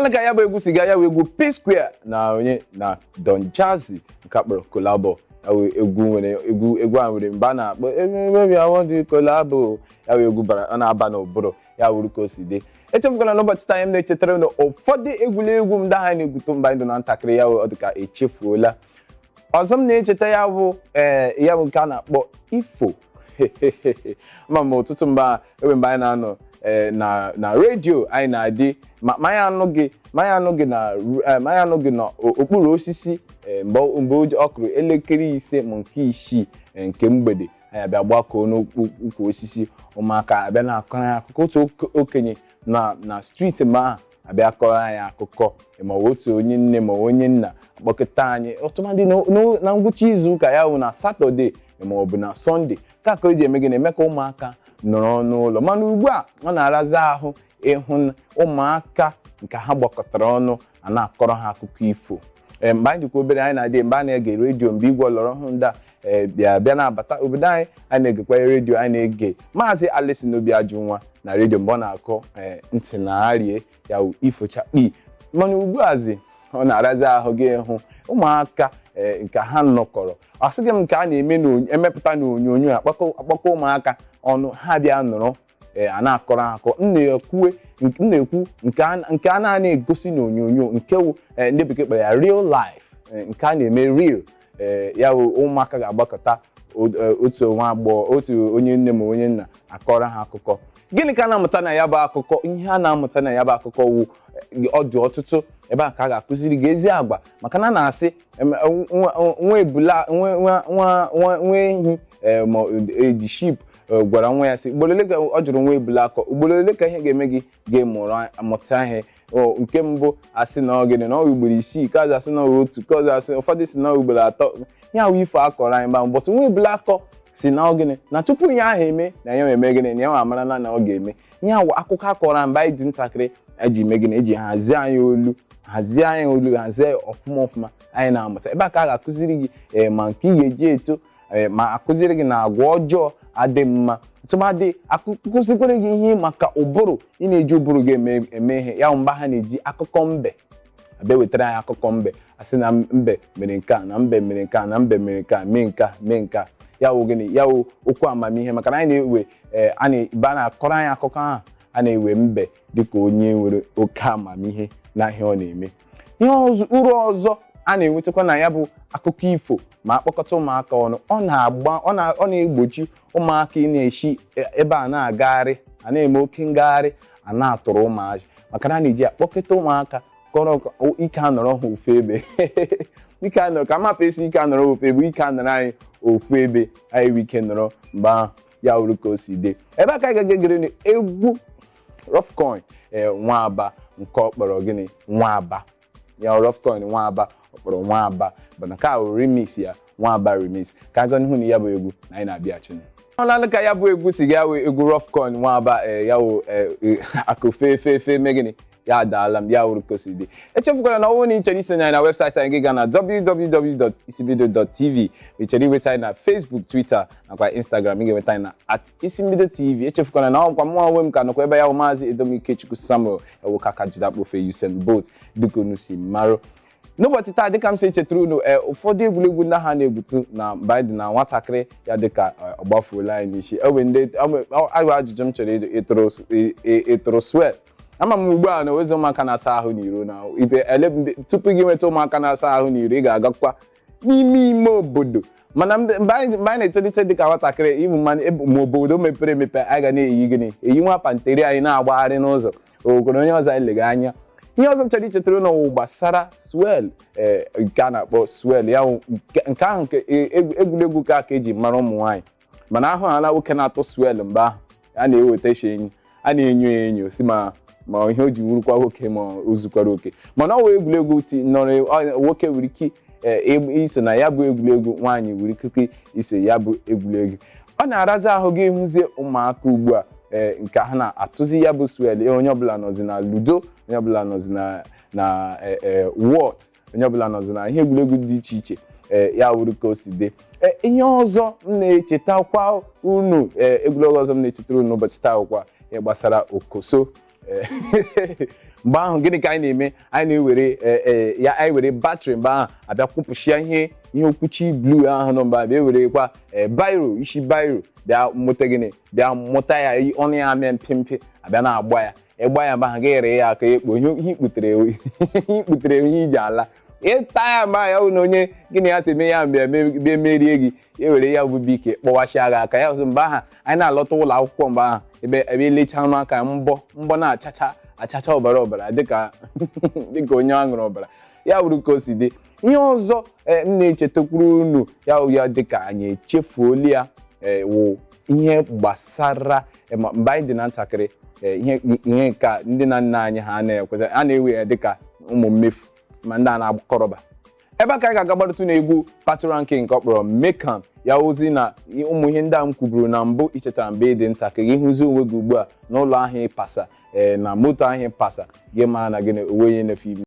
Ịhụlanụ ka ya bụ egwu si gaa. Ya bụ egwu P Square na onye na Don Jazzy nke akpọrọ Collabo. Ya bụ egwu nwere egwu, egwu a nwere mgbe a na-akpọ ebe I want to collabo. Ya bụ egwu bara, ọ na-aba n'ụbụrụ. Ya wuru ka o si dị. Echefukwala n'ụbọchị taa, anyị m na-echetara unu ụfọdụ egwuregwu ndị ahụ anyị na-egwuto mgbe anyị dị na ntakịrị. Ya ọ dị ka echefuola. Ọzọ m na-echeta ya bụ, ee, ya bụ nke a na-akpọ ifo. Ma ọtụtụ mgbe enwe mgbe anyị na-anọ, ee, na redio anyị na-adị ma anyị anụghị na ma anyị anụghị n'okpuru osisi, ee, mgbe ọ kụrụ elekere 5 ma nke 6 nke mgbede, anyị abịa gbakọọ n'ukwu osisi. Ụmụaka abịa na-akọrọ anyị akụkọ. Otu okenye na street mgbe ahụ abịa kọrọ anyị akụkọ, ma otu onye nne ma onye nna akpọkọta anyị, ọtụmadị na ngwụcha izu ụka, ya bụ na Satọde ma ọ bụ na Sọnde, ka o ji eme gị na-eme ka ụmụaka nọrọ n'ụlọ. Mana ugbu a, ọ na-arazi ahụ ịhụ ụmụaka nke ha gbakọtara ọnụ a na-akọrọ ha akụkọ ifo. Ee, mgbe anyị dịkwa obere, anyị na-adị mgbe a na-ege redio, mgbe igwe ọlọrọ ọhụrụ ndị a, ee, bịa bịa na-abata obodo anyị, anyị na-egekwa redio. Anyị na-ege Maazị Alison Obiajụnwa na redio mgbe ọ na-akọ, ee, ntị na-arie ya wụ ifochakpi. Mana ugbuazi, ọ na-arazi ahụ gị hụ ụmụaka, ee, nke ha nọkọrọ. Asịghị m nke a na-eme emepụta n'onyonyo akpọkọ ụmụaka ọnụ, ha bịa nọrọ, ee, a na-akọrọ akọ. M na-ekwu nke a na-ana egosi n'onyonyo, nke wụ, ee, ndị bekee kpọrọ ya real life, ee, nke a na-eme real. Ee, ya wụ ụmụaka ga-agbakọta, otu nwa agbọghọ, otu onye nne ma onye nna akọrọ ha akụkọ. Gịnị ka a na-amụta na ya bụ akụkọ? Ihe a na-amụta na ya bụ akụkọ wụ, ọ dị ọtụtụ. Ebe a ka a ga-akụziri gị ezi agwa, maka na a na-asị nwa ebula nwa nwa nwa nwa ehi, ma eji sheep, gwara nwa ya sị, ugboro ole ka ọ jụrụ nwa ebula akọ, ugboro ole ka ihe ga-eme gị ga-emụrụ amụta ihe? Nke mbụ asị na ọ gịnị, na ọ ugboro 6. Ka ọzọ asị na ọ otu. Ka ọzọ asị, ụfọdụ si na ọ ugboro 3. Ya wụ ifo akọrọ anyị mgba mbọtụ. Nwa ebula akọ si na ọ gịnị, na tupu ihe ahụ eme, na ya eme gịnị, na ya amarala na ọ ga-eme. Ihe awụ akụkọ akọrọ anyị mgbe anyị dị ntakịrị, eji eme gịnị, eji hazie anyị olu, hazie anyị olu, hazie ọfụma ọfụma. Anyị na-amụta ebe a ka a ga-akụziri gị, ee, ma nke ị ga-eji eto, ee, ma akụziri gị na agwa ọjọọ adị mma, tụmadị akụzikwere gị ihe maka ụbụrụ, ị na-eji ụbụrụ gị eme ihe. Ya mgbe ha na-eji akụkọ mbe abịa wetara anyị akụkọ mbe, asị na mbe mere nke a, na mbe mere nke a, na mbe mere nke a, mee nke a, mee nke a. Ya wụ gịnị? Ya wụ okwu amamihe, maka na anyị na-ewe, ee, a na-ebe a na-akọrọ anyị akụkọ ahụ, a na-ewe mbe dịka onye nwere oke amamihe na ihe ọ na-eme. Ihe ọzọ, uru ọzọ a na-enwetakwa na ya bụ akụkọ ifo, ma akpọkọta ụmụaka ọnụ, ọ na-agba ọ na-egbochi ụmụaka ị na-eshi ebe a na-agagharị, a na-eme oke ngagharị, a na-atụrụ ụmụazị, maka na a na-eji akpọkọta ụmụaka kọrọ ike anọrọ ha ofu ebe, ike anọrọ ka mapụ esi, ike anọrọ ofu ebe, ike anọrọ anyị ofu ebe, anyị nwee ike nọrọ mgbe ahụ. Ya wuru ka o si dị. Ebe aka anyị ga-egere egwu Ruffcoin, ee, Nwaba, nke ọ kpọrọ gịnị? Nwaba. Ya Ruffcoin Nwaba, ọ kpọrọ Nwaba, bụ nke a bụ remix ya, Nwaba remix. Ka aga n'ihu na ya bụ egwu na anyị na-abịachi ọlalụ ka ya bụ egwu si ga wụ egwu Ruffcoin Nwaba. Ee, ya wụ akụ fefe mee gịnị, ya adaala m. Ya wuru ka o si dị. Echefukwala na ọ bụrụ na ị chọrọ isonye anyị na webụsaịtị anyị, gị gaa na www.isimbido.tv. Ị chọrọ inweta anyị na Facebook, Twitter nakwa Instagram, ị ga-enweta anyị na @isimbidotv. Echefukwala na ọkwa mụnwa onwe m ka nọkwa ebe ya bụ Maazị Edomikechukwu Samuel Ewukaka Jidakpofe Usain Bolt, dịka unu si marụ. N'ụbọchị taa, dịka m si echetara unu, ee, ụfọdụ egwuregwu ndị ha na-egwutu na mgbe anyị dị na nwatakịrị, ya dịka ọ gbafuola anyị n'isi. Enwe ndị agwa ajụjụ m chọrọ ịtụrụ swell. Ama m ugbu a na owezi ụmụaka na-asa ahụ n'iro na ibe ele. Tupu gị nweta ụmụaka na-asa ahụ n'iro, ị ga-agakwa n'ime ime obodo. Mana mgbe anyị na-etolite dịka nwatakịrị, ịbụ ma obodo mepere emepe, anyị ga na-eyi gịnị? Eyi nwa panteri anyị na-agbagharị n'ụzọ okwere onye ọzọ anyị lega anya. Ihe ọzọ m chọrọ ichetara ụnụ wụ gbasara swell, ee, nke a na-akpọ swell. Ya wụ nke ahụ nke egwuregwu ka eji mara ụmụ nwaanyị, mana ahụ ha na nwoke na-atụ swell mgbe ahụ, a na-eweta shi enyi, a na-enyo ya enyo, si ma ihe o ji wurukwa nwoke, ma o zukwara oke. Mana ọ wụ egwuregwu ti nọrọ nwoke nwere ike iso na ya bụ egwuregwu, nwaanyị nwere ike iso ya bụ egwuregwu. Ọ na-arazi ahụ gị hụzie ụmụaka ugbu a, ee, nke ha na-atụzi ya bụ swell. Onye ọbụla nọzi na ludo, onye ọbụla nọzi na wọt, onye ọbụla nọzi na ihe egwuregwu dị iche iche. Ee, ya wuru ka o si dị. Ee, ihe ọzọ m na-echetakwa unu, ee, egwuregwu ọzọ m na-echetara unu n'ụbọchị taa bụkwa ihe gbasara okoso. Ee, Mgbe ahụ, gịnị ka anyị na-eme? Anyị na-ewere ya, anyị were batrị mgbe ahụ, abịa kwụpụchia ihe okwuchi glue ahụ nọ mgbe ahụ, bịa ewerekwa biro, isi biro, bịa mụta gịnị, bịa mụta ya ọnụ ya mee mpịmpị, abịa na-agba ya. Ịgba ya mgbe ahụ, gị ree ya aka ekpo ihe ikputere, ihe iji ala ịta ya mgbe ahụ. Ya bụ na onye gịnị ya si eme ya mgbe bịa merie gị, ewere ya bụ ike kpọwachia gị aka ya ọzọ. Mgbe ahụ anyị na-alọta ụlọ akwụkwọ, mgbe ahụ ebe elechaa anụ aka mbọ mbọ na-achacha achacha ọbara ọbara, dịka onye aṅụrụ ọbara. Ya wuru ka o si dị. Ihe ọzọ m na-echetakwuru unu ya ya dịka anyị echefuola ya wụ ihe gbasara mgbe anyị dị na ntakịrị, ihe ka ndị na nna anyị ha na-ekwesị a na-ewe ya dịka ụmụ mmefu, ma ndị a na-agbakọrọba ebe a ka anyị ga-agagbarịtụ n'egwu Patoranking nke ọ kpọrọ Mekam. Ya ozi na ụmụ ihe ndị a m kwuburu na mbụ, ichetara mgbe ị dị ntakịrị, ịhụzi onwe gị ugbu a n'ụlọ ahụ ịpasa, na moto ahụ ịpasa, gị mara na gịnị onwe onye na-efe ime.